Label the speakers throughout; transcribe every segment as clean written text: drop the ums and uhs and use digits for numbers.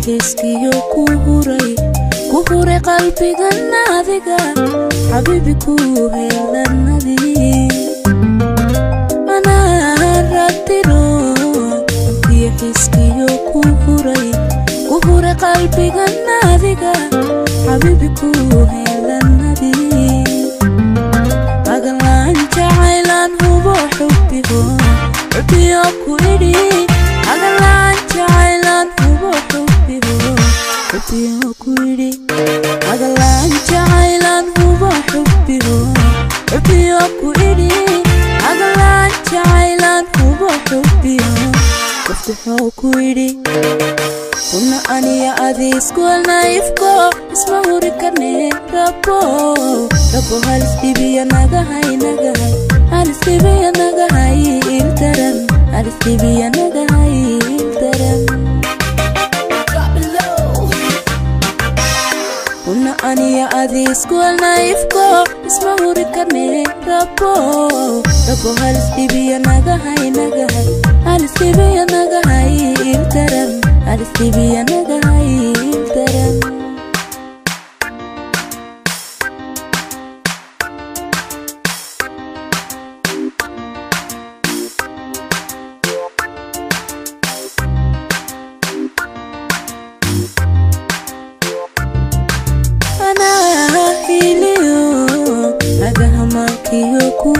Speaker 1: Xiskiyo ku huray qalbigan adiga xabiibi ku helanadii anaa ratiro hankiyo xiskiyo ku huray qalbigan adiga xabiibi ku helanadii agalaan jacaylaan hubo xubbigo xubbiyo ku idhi agalaan jacaylaan hubo xubbigo xubbiyo ku idhi agalaan jacaylaan hubo xubbigo xubbiyo ku idhi agalaan jacaylaan hubo xubbiyo maftuxoo ku idhi kuna aniya adi iskuelnaifko isma huri karne rabo rabo halis dhibiya nagahay nagahay halis dhibiya nagahay ildaran halis dhibiya nagahay ildaran
Speaker 2: Drop it low.
Speaker 1: Kuna aniya adi iskuelnaifko isma huri karne rabo rabo halis dhibiya nagahay nagahay halis dhibiya nagahay ildaran halis dhibiya nagahay ildaran. Anaa hiliyo agahamaankiyo ku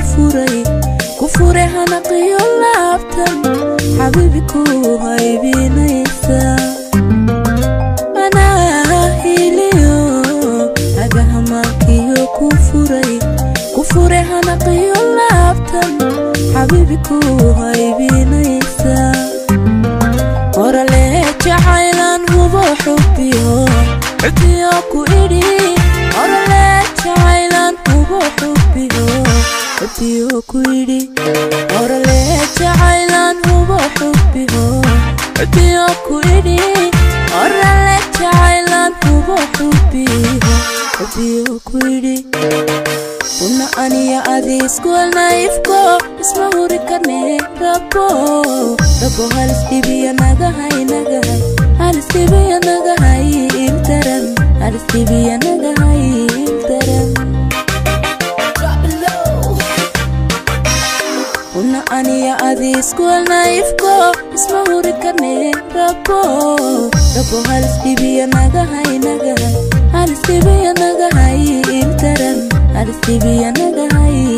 Speaker 1: furay hanaqiyo laabtan xabiibi ku haybinaysa anaa hiliyo agahamaankiyo ku furay hanaqiyo laabtan xabiibi ku haybinaysa orale jacaylaan hubo xubbiyo xubbiyo ku idhi orale jacaylaan hubo xubbiyo xubbiyo ku idhi orale jacaylaan hubo xubbiyo xubbiyo ku idhi orale jacaylaan hubo xubbiyo xubbiyo ku idhi kuna aniya adi iskuelnaifko isma huri karne rabo rabo halis dhibiya nagahay nagahay halis dhibiya nagahay ildaran halis dhibiya nagahay ildaran.
Speaker 2: Drop it low.
Speaker 1: Kuna aniya adi iskuelnaifko isma huri karne rabo rabo halis dhibiya nagahay nagahay halis dhibiya nagahay ildaran halis dhibiya nagahay